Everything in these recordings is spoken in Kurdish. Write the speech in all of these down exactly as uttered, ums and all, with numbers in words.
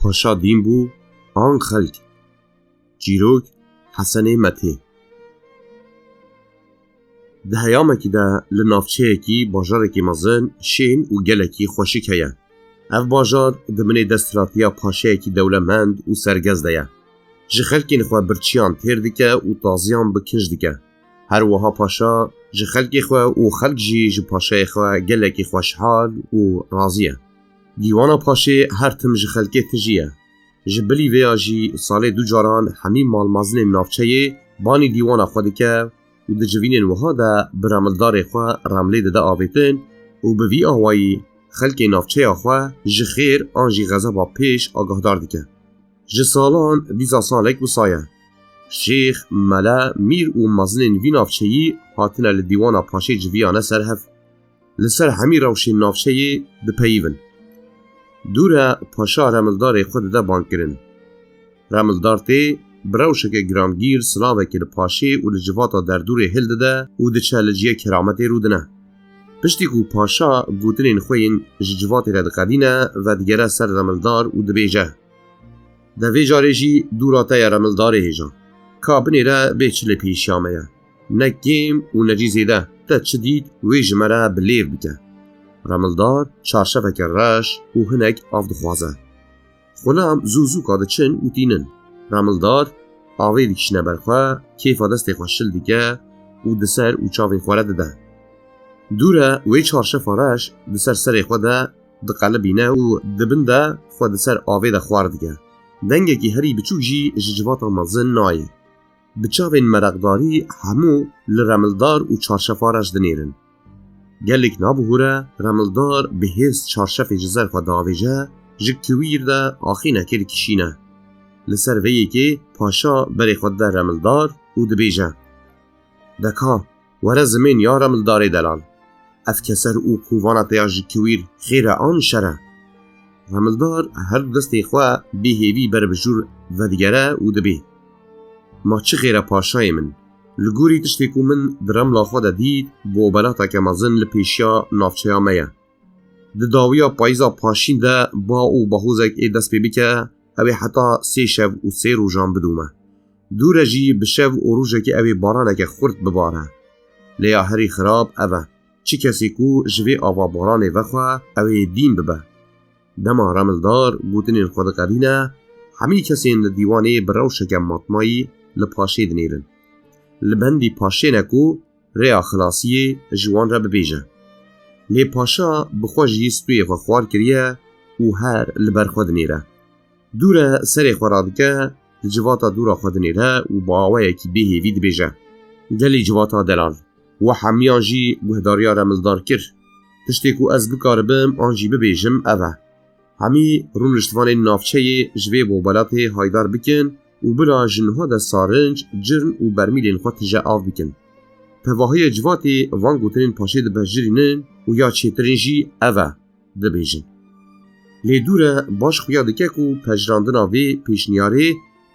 Paşa dîn bû an xelk? Çîrok, Hesenê Metê. Di heyamekî de li navçeyekî, bajarekî mezin, şên û gelekî xweşik heye. Ev bajar di binê desthilatiya paşeyekî dewlemend û sergez de ye. Ji xelkên xwe birçiyan têr dike û taziyan bi kinj dike. Her wiha paşa ji xelkê xwe û xelk jî ji paşayê xwe gelekî xweşhal û razî ye. Dîwana paşê her tim ji xelkê tijî ye. Ji bilî vê ya jî salê du caran hemî malmezinên navçeyê banî dîwana xwe dike û di civînên wiha de bi remildarê xwe remlê dide avêtin û bi vî awayî xelkê navçeya xwe ji xêr an jî xezeba pêş agahdar dike. Ji salan dîsa salek wisa ye. Şêx, mele, mîr û mezinên vî navçeyî hatine li dîwana paşê civiyane ser hev. Li ser hemî rewşên navçeyê dipeyivin. Dû re paşa remildarê xwe dide bangkirin. Remildar tê, bi rewşeke giramgîr silavekê li paşê û li civata derdûrê hildide û diçe li ciyê kerametê rûdine. Piştî ku paşa gotinên xwe yên ji civatê re diqedîne, vedigere ser remildar û dibêje: De vê carê jî dûra te ye remildarê hêja. Ka binêre bê çi lê pêşiya me ye. Ne kêm û ne jî zêde, te çi dît wê ji me re bi lêv bike. Remildar çarşeveke reş û hinek av dixwaze. Xulam zû zû ka diçin û tînin. Remildar avê dikişîne ber xwe, kêfa destê xwe şil dike û di ser û çavên xwe re dide. Dû re wê çarşefa reş di ser serê xwe de diqelibîne û di bin de xwe di ser avê de xwar dike. Dengekî herî biçûk jî ji civata mezin nayê. Bi çavên mereqdarî hemû li remildar û çarşefa reş dinêrin. Gelek nabihûre, remildar bi hêz çarşefê ji ser xwe diavêje, ji kiwîr de axînekê dikişîne. Li ser vê yekê paşa berê xwe dide remildar û dibêje: De ka, were zimên ya remildarê delal. Ev keser û kovana te ya ji kiwîr xêr e an şer e? Remildar her du destê xwe bê hêvî ber bi jûr vedigere û dibê: Ma çi xêr e paşayê min? Li gorî tiştê ku min di remla xwe de dît, bobelateke mezin li pêşiya navçeya me ye. Di dawiya payîza paşîn de ba û bahozek ê dest pê bike, ew ê heta sê şev û sê rojan bidome. Dû re jî bi şev û rojekê ew ê baraneke xurt bibare. Lê ya herî xirab ev e, çi kesê ku ji vê ava baranê vexwe, ew ê dîn bibe. Dema remildar gotinên xwe diqedîne, hemî kesên li dîwanê bi rewşeke matmayî li paşê dinêrin. Li bendî paşê ne ku rêya xilasiyê ji wan re bibêje. Lê paşa bi xwe jî stûyê xwe xwar kiriye û her li ber xwe dinêre. Dû re serê xwe radike, li civata dûra xwe dinêre û bi awayekî bêhêvî dibêje: Gelî civata delal, we hemiyan jî guhdariya remildar kir. Tiştê ku ez bikaribim an jî bibêjim ev e: Hemî rûniştvanên navçeyê ji vê bobelatê haydar bikin û bila ji niha de sarinc, cirn û bermîlên xwe tije av bikin. Tevahiya civatê van gotinên paşê dibejirînin û ya çêtirên jî ev e, dibêjin. Lê dû re baş xuya dike ku pejirandina vê pêşniyarê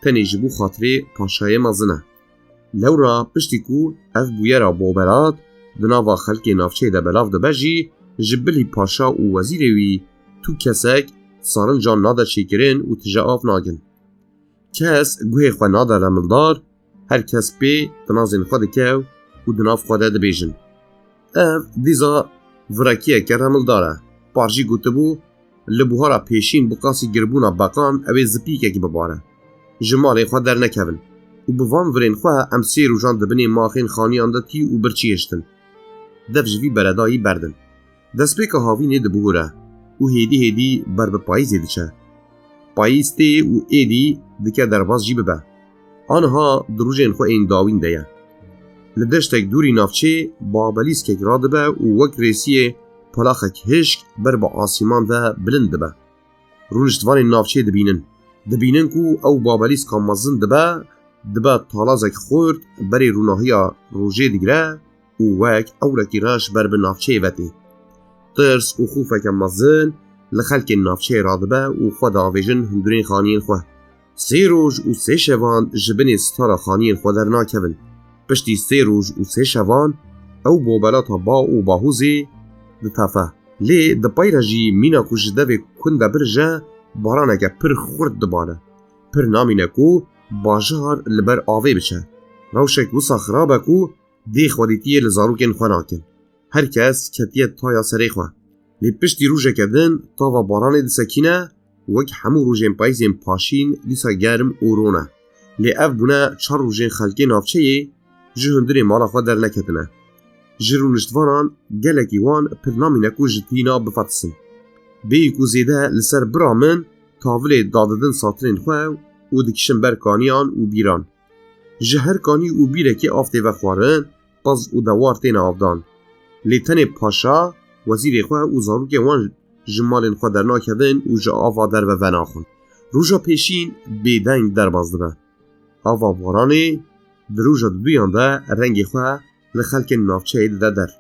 tenê ji bo xatirê paşayê mezin e. Lewra piştî ku ev bûyera bobelat di nava xelkê navçeyê de belav dibe jî, ji bilî paşa û wezîrê wî tu kesek sarincan nade çêkirin û tije av nakin. Kes guhê xwe nade remildar, her kes pê tinazên xwe dike û di nav xwe de dibêjin: Ev dîza virekiyeke remildar e. Par jî gotibû, li buhara pêşîn bi qasî girbûna beqan ew ê zipîkekî bibare. Ji malê xwe dernekevin û bi van virên xwe em sê rojan di binê maxên xaniyan de tî û birçî hiştin. Dev ji vî beredayî berdin. Destpêka havînê dibuhure û hêdî hêdî ber bi payîzê diçe. Payîz tê û êdî dike derbas jî bibe. Aniha di rojên xwe ên dawîn de ye. Li deştek dûrî navçê babelîskek radibe û wek rêsiyê palaxek hişk ber bi asîman ve bilind dibe. Rûniştvanên navçê dibînin. Dibînin ku ew babelîska mezin dibe, dibe talazek xurt, berê rûnahiya rojê digire û wek ewrekî reş ber bi navçeyê ve tê. Tirs û xûfeke mezin li xelkên navçeyê radibe û xwe diavêjin hundirên xaniyên xwe. Sê roj û sê şevan ji binê sitara xaniyên xwe dernakevin. Piştî sê roj û sê şevan ew bobelata ba û bahûzê ditefe. Lê di pey re jî mîna ku ji devê kund de birije, baraneke pir xurt dibare. Pir namîne ku bajar li ber avê biçe. Rewşek wisa xirab e ku dê xwedîtiyê li zarokên xwe nakin. Her kes ketiye taya serê xwe. Lê piştî rojeke din tava baranê disekîne, wek hemû rojên payîzên paşîn dîsa germ û ron e. Lê ev bûne çar rojên xelkê navçeyê ji hundirê mala xwe derneketine. Ji rûniştvanan gelekî wan pir namîne ku ji tîna bifetisin. Bêyî ku zêde li ser bira min tavilê dadidin satirên xwe û dikişin ber kaniyan û bîran. Ji her kanî û bîrekê av tê vexwarin, pez û dewar têne avdan. Lê tenê paşa, wezîrê xwe û zarokên wan ji malên xwe dernakevin û ji ava derve venaxin. Roja pêşîn bêdeng derbas dibe. Ava baranê di roja diduyan de rengê xwe li xelkên navçeyê dide der.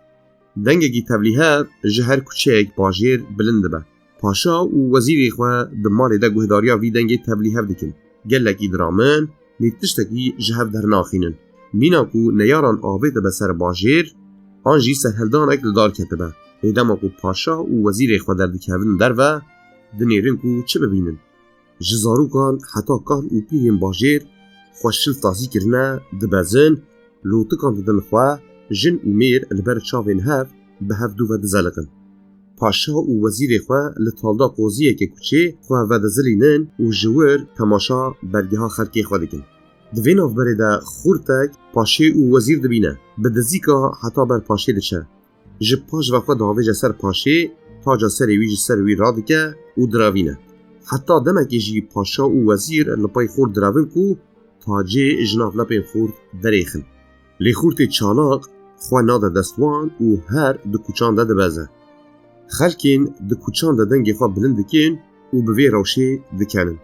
Dengekî tevlîhev ji her kuçeyek bajêr bilind dibe. Paşa û wezîrê xwe di malê de guhdariya vî dengê tevlîhev dikin. Gelekî diramin, lê tiştekî ji hev dernaxînin. Mîna ku neyaran avêtibe ser bajêr, an jî serhildanek li dar ketibe. Lê dema ku paşa û wezîrê xwe derdikevin derve, dinêrin ku çi bibînin. Ji zarokan heta kal û pîrên bajêr xwe şil tazî kirine, dibezin, lotikan didin xwe, jin û mêr li ber çavên hev bi hev dû ve dizeliqin. Paşa û wezîrê xwe li talda qoziyeke kuçê xwe vedizilînin û ji wir temaşa bergeha xelkê xwe dikin. Di vê navberê de xurtek paşê û wezîr dibîne. Bi dizîka heta ber paşê diçe. Ji paş ve xwe diavêje ser paşê, taca serê wî ji ser wî radike û diravîne. Heta demekê jî paşa û wezîr li pey xort direvin ku tacê ji nav lepên xort derêxin. Lê xortê çalak xwe nade dest wan û her di kuçan de dibeze. Xelkên di kuçan de dengê xwe bilind dikin û bi vê rewşê dikenin.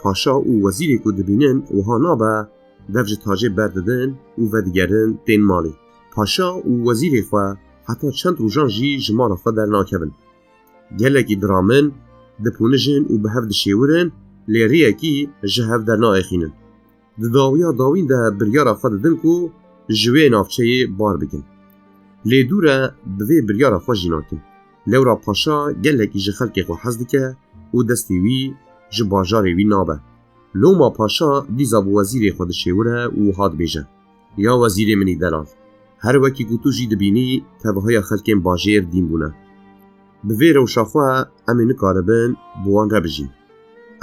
Paşa û wezîrê ku dibînin wiha nabe, dev ji tacê berdidin û vedigerin tên malê. Paşa û wezîrê xwe heta çend rojan jî ji mala xwe dernakevin. Gelekî diramin, diponijin û bi hev dişêwirin, lê rêyekî ji hev dernaêxînin. Di dawiya dawîn de biryara xwe didin ku ji wê navçeyê bar bikin. Lê dû re bi vê biryara xwe jî nakin. Lewra paşa gelekî ji xelkê xwe hez dike û destê wî ji bajarê wî nabe. Loma paşa dîza bi wezîrê xwe dişêwire û wiha dibêje, Ya wezîrê min î delal, her wekî ku tu jî dibînî, tevahiya xelkên bajêr dîn bûne. Bi vê rewşa xwe em ê nikaribin bi wan re bijîn.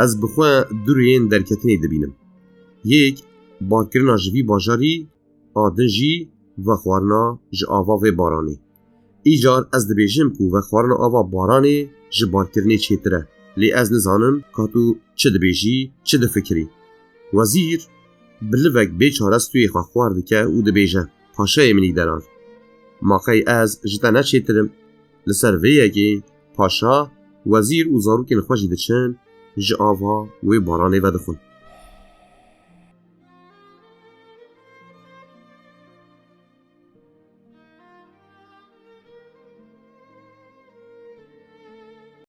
Ez bi xwe du rêyên derketinê dibînim. Yek, barkirina ji vî bajarî, a din jî vexwarina ji ava vê baranê. Îcar ez dibêjim ku vexwarina ava baranê ji barkirinê çêtir e. Lê ez nizanim ka tu çi dibêjî, çi difikirî. Wezîr bi livek bêçare stûyê xwe xwar dike û dibêje, Paşayê min î delal, ma qey ez ji te ne çêtir im? Li ser vê yekê paşa, wezîr û zarokên xwe jî diçin ji ava wê baranê vedixwin.